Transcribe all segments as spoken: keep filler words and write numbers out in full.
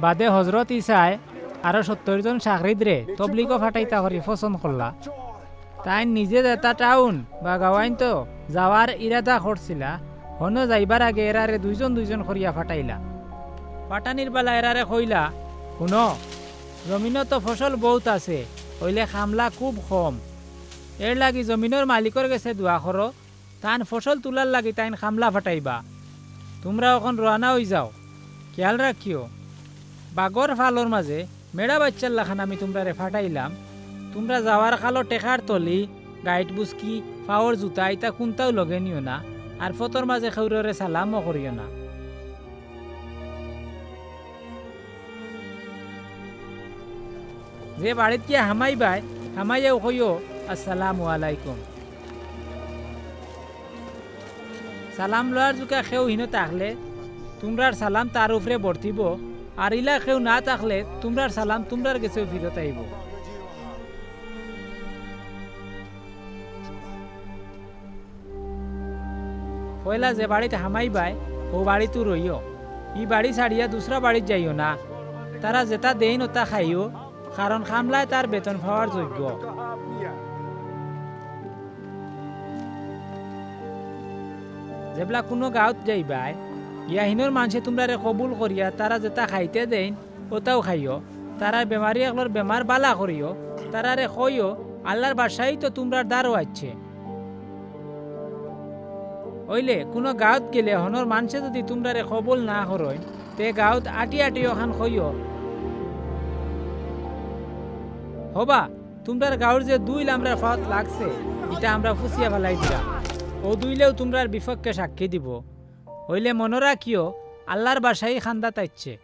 বাদে হজরত ইছায় আরো সত্তর জন সাগরিদরে তবলিগো ফাটাইতা করি পছন্দ করলা। তাইন নিজে যেতা টাউন বা গাওয়াইন্তো যাওয়ার ইরাদা করছিলা, হনো যাইবার আগে এরারে দুইজন দুইজন করিয়া ফাটাইলা। ফাটানির বালা এরারে কইলা, "হুনো, জমিনো তো ফসল বউত আছে, অইলে কামলা খুব কম। এরলাগি জমিনর মালিকর গেছে দোয়া করো, তান ফসল তুলার লাগি তাইন কামলা ফাটাইবা। তুমরা অখন রওয়ানা অইযাও। খিয়াল রাখিও, বাঘর ফালর মাজে মেড়া বাইচ্চার লাখান আমি তুমরারে ফাটাইলাম। তুমরা যাওয়ার কালো টেকার থলি, গাইট বুসকি, ফাওর জুতা ইতা কুন্তাউ লগে নিও না, আর ফথর মাজে কেউররে সালামও করিও না। যে বাড়িত গিয়া হামাইবায়, হামাইয়াউ কইও, 'আসসালামু আলাইকুম।' সালাম লওয়ার জুকা কেউ হিনো থাকলে, তুমরার সালাম তার উপরে বর্তিবো, আর ইলা কেউ না থাকলে, তুমরার সালাম তুমরার গেছেউ ফিরত আইবো। পয়লা যে বাড়িত হামাইবায়, অউ বাড়িতউ রইও। ই বাড়ি ছাড়িয়া দুসরা বাড়িত যাইও না। তারা যেতা দেইন, অতা খাইও, কারণ কামলায় তার বেতন পাওয়ার যোগ্য। যেবলা কুনু গাউত যাইবায়, গিয়া হিনর মানষে তুমরারে কবুল করিয়া তারা যেতা খাইতে দেইন, অতাউ খাইও। তারার বেমারি অকলর বেমার বালা করিও। তারারে কইও, আল্লার বাদশাই তো তুমরার দ্বারো আইছে। অইলে কুনু গাউত গেলে হনর মানষে যুদি তুমরারে কবুল না করইন, তে গাউত আটি আটি অখান কইও, "হবা, তুমরার গাউর যে দুইল আমরার পাওত লাগছে, ইতা আমরা ফুছিয়া ফালাই দিরাম। অউ দুইলেউ তুমরার বিপক্ষে সাক্ষী দিবো।" অইলে মনো রাখিও, আল্লার বাদশাই কান্দাত আইছে।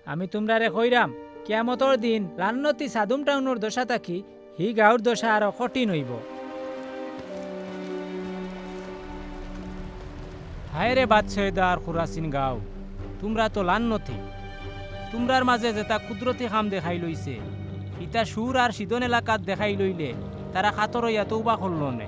আমি তুমরারে কইরাম, কিয়ামতর দিন লান্নতি সাদুম টাউনর দশা থাকি হি গাউর দশা আরো কঠিন অইবো। হায়রে বাদশাইদা আর খুরাসিন গাউ, তুমরা তো লান্নতি। তুমরার মাজে যেতা কুদরতি কাম দেখাইল অইছে, ইতা সুর আর সিদন এলাকাত দেখাইল অইলে তারা কাতর অইয়া তওবা করলো নে।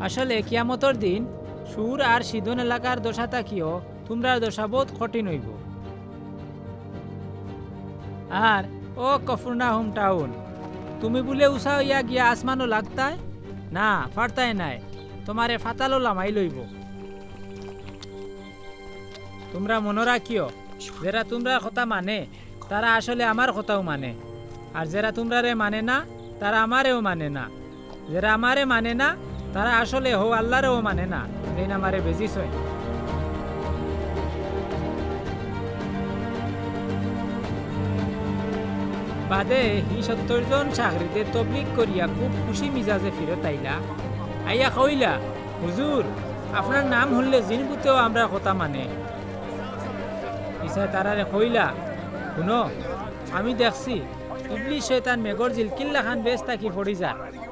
আসলে কিয়ামতর দিন সুর আর সিদন এলাকার দশা থাকিও তুমরার দশা বউত কঠিন অইবো। আর ও কফরনাহুম টাউন, তুমি বুলে উচা অইয়া গিয়া আসমানো লাগতায়? না, পারতায় নায়, তুমারে ফাতালো লামাই লইবো। তুমরা মনো রাখিও, যেরা তুমরার কথা মানে, তারা আসলে আমার কথাও মানে, আর যেরা তুমরারে মানে না, তারা আমারেও মানে না। যেরা আমারে মানে না, তারা আসলে হউ আল্লারেও মানে না, যেইন আমারে বেজিছইন। বাদে হি সত্তর জন সাগরিদে তবলিগ করিয়া খুব খুশি মিজাজে ফিরত আইলা। আইয়া কইলা, "হুজুর, আপনার নাম হুনলে জিন ভূতেও আমরার কথা মানে।" ইছায় তারারে কইলা, "হুনো, আমি দেখছি, ইবলিস শয়তান মেঘর ঝিলকির লাখান বেহেস্ত থাকি পড়ি যার।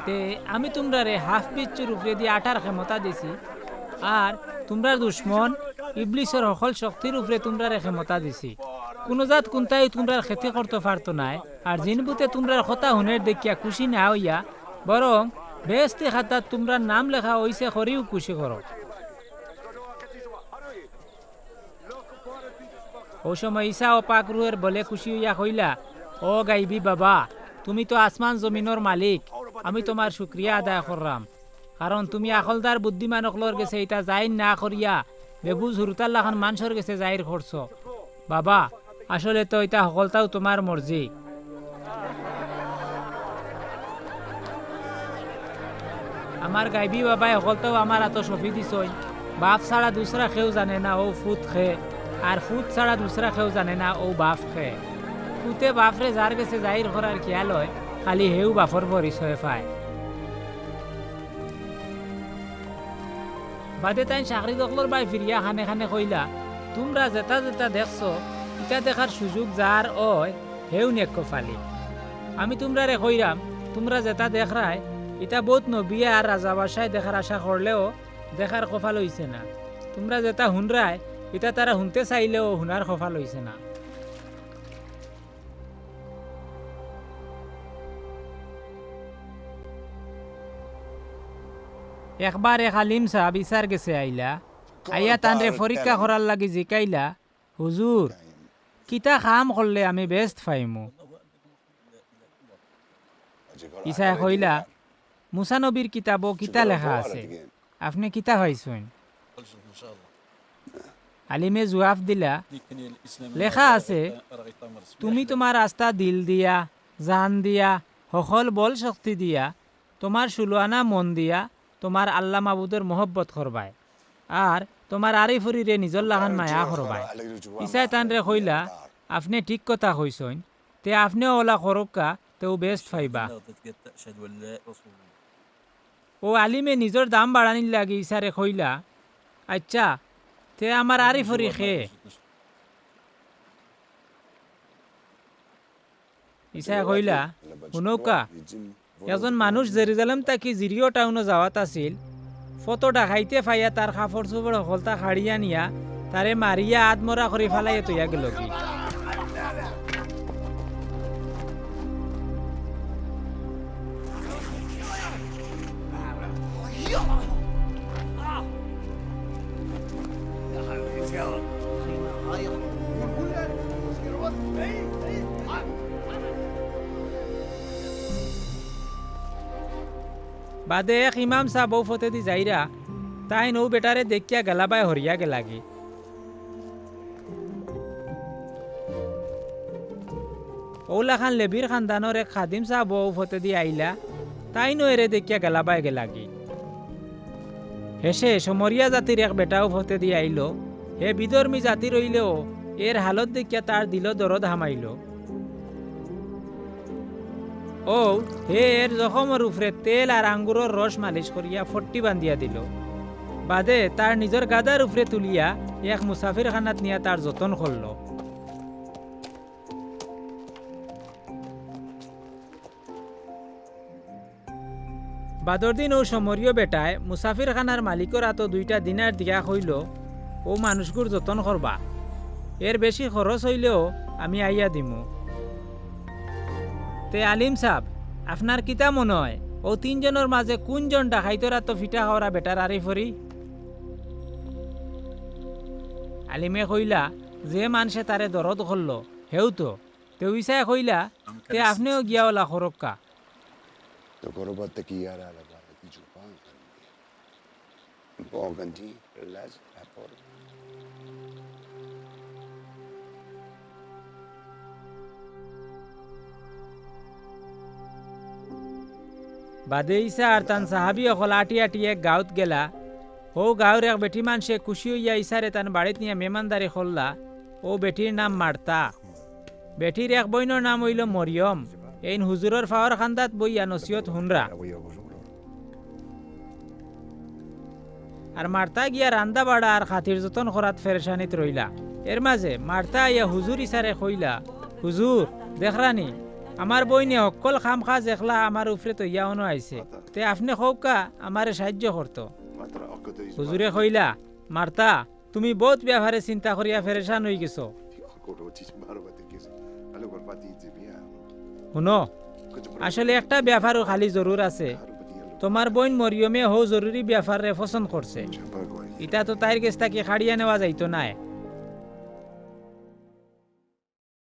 তে আমি তুমরারে হাফ বিচ্ছুর উপরেদি আটার ক্ষমতা দিছি, আর তুমরার দুশমন ইবলিসর হকল শক্তির উপরে তুমরারে ক্ষমতা দিছি। কুনু জাত কুন্তায়ু তুমরার ক্ষতি করতো পারতো নায়, আর জিন ভূতে তুমরার কথা হুনের দেখিয়া খুশি না অইয়া, বরং বেহেস্তি খাতাত তুমরার নাম লেখা অইছে করিউ খুশি করো।" অউ সময় ইছা অউ পাক রুহের বলে খুশি অইয়া কইলা, "ও গাইবি বাবা, তুমি তো আসমান জমিনর মালিক, আমি তুমার শুকরিয়া আদায় কররাম, কারণ তুমি আকলদার বুদ্ধিমান অকলর গেছে ইতা জাইর না করিয়া বেবুঝ হুরুতার লাখান মানষর গেছে জাইর করছো। বাবা, আসলে তো ইতা হকলতাউ তুমার মর্জি।" আমার গাইবি বাবায় হকলতাউ আমার আতো সঁপি দিছইন। বাপ ছাড়া দুসরা কেউ জানে না অউ ফুত কে, আর ফুত ছাড়া দুসরা কেউ জানে না অউ বাপ কে। ফুতে বাপরে যার গেছে জাইর করার খিয়াল অয়, খালি হেউ বাপর পরিচয় পায়। বাদে তাইন সাগরিদ অকলর বায় ফিরিয়া খানে খানে কইলা, "তুমরা যেতা যেতা দেখছো, ইতা দেখার সুযোগ যার অয়, হেউ নেক কপালি। আমি তুমরারে কইরাম, তুমরা যেতা দেখরায়, ইতা বউত নবিয়ে আর রাজা বাদশায় দেখার আশা করলেও দেখার কপাল অইছে না। তুমরা যেতা হুনরায়, ইতা তারা হুনতে চাইলেও হুনার কপাল অইছে না। একবার এক আলিম সাব ইছার গেছে আইলা, আইয়া তানরে পরীক্ষা করার লাগি জিকাইলা, "হুজুর, কিতা কাম করলে আমি বেহেস্ত পাইমু?" ইছায় কইলা, "মুসা নবীর কিতাবো কিতা লেখা আছে? আপনে কিতা পাইছইন?" আলিমে জুয়াফ দিলা, লেখা আছে, "তুমি তুমার আস্তা দিল দিয়া, জান দিয়া, হকল বল শক্তি দিয়া, তুমার ষুলো আনা মন দিয়া, তুমার আল্লা মাবুদর মহব্বত করবায়, আর তুমার আরিফুরিরে নিজর লাখান মায়া করবায়।" ইছায় তানরে কইলা, "আপনে ঠিক কথা কইছইন, তে আপনেও অউলা করউক্কা, তেউ বেহেস্ত পাইবা।" অউ আলিমে নিজর দাম বাড়ানির লাগি ইছারে কইলা, "আইচ্ছা, তে আমার আরিফুরি কে?" ইছায় কইলা, "হুনউক্কা, একজন মানুষ জেরুজালেম থাকি জিরিও টাউনো যাওয়াত আছিল, ফথো ডাকাইতে পাইয়া তার কাপড়-চোপড় হকলতা কাড়িয়া নিয়া তারে মারিয়া আধমরা করি ফালাইয়া থইয়া গেলগি।" বাদে এক ইমাম সাব অউ ফথেদি যাইরা, তাইন অউ বেটারে দেখিয়া গেলাবায় হরিয়া গেলাগি। অউলাখান লেবির খান্দানর এক খাদিম সাবও অউ ফথেদি আইলা, তাইনও এরে দেখিয়া গেলাবায় গেলাগি। হেষে সমরিয়া জাতির এক বেটাও ফথেদি আইলো, হে বিধর্মী জাতির অইলেও এর হালত দেখিয়া তার দিলো দরদ হামাইলো। অউ, হে এর জখমর উপরে তেল আর আঙ্গুরর রস মালিশ করিয়া ফট্টি বান্ধিয়া দিলো। বাদে তার নিজর গাধার উপরে তুলিয়া এক মুসাফিরখানাত নিয়া তার যতন করলো। বাদর দিন অউ সমরিও বেটায় মুসাফিরখানার মালিকর আতো দুইটা দিনার দিয়া কইলো, "অউ মানুষগুর যতন করবা, এর বেশি খরচ অইলেও আমি আইয়া দিমু।" তে আলিম সাব, আপনার কিতা মনো অয়, অউ তিনজনর মাজে কুনজন ডাকাইতর আতো ফিটা খাওরা বেটার আরিফুরি? আলিমে কইলা, "যে মানষে তারে দরদ করলো, হেউ তো।" তে ইছায় কইলা, "তে আপনেও গিয়া অলা করউক্কা।" বাদে ইছা আর তান সাহাবি অকল আটি আটি এক গাউত গেলা। অউ গাউর এক বেটি মানষে খুশি অইয়া ইছারে তান বাড়িত নিয়া মেমানদারি করলা। অউ বেটির নাম মার্তা। বেটির এক বইনর নাম অইলো মরিয়ম। এইন হুজুরর ফাওর খান্দাত বইয়া নসিহত হুনরা। আর মার্তা গিয়া রান্দা বাড়া আর খাতির যতন করাত ফেরেশানিত রইলা। এর মাজে মার্তা আইয়া হুজুর ইছারে কইলা, "হুজুর, দেখরানি, আমার বইনে হক্কল কাম কাজ একলা আমার উপরে থইয়া অনো আইছে। তে আপনে কউক্কা আমারে সাইয্য করতো।" হুজুরে কইলা, "মার্তা, তুমি বউত বেয়াপারে চিন্তা করিয়া ফেরেশান অইগেছো।" হুনো, আসলে একটা বেয়াপারও খালি জরুর আছে। তুমার বইন মরিয়মে হউ জরুরি বেয়াপাররে পছন্দ করছে। ইতা তো তাইর গেছ থাকি কাড়িয়া নেওয়া যাইতো নায়।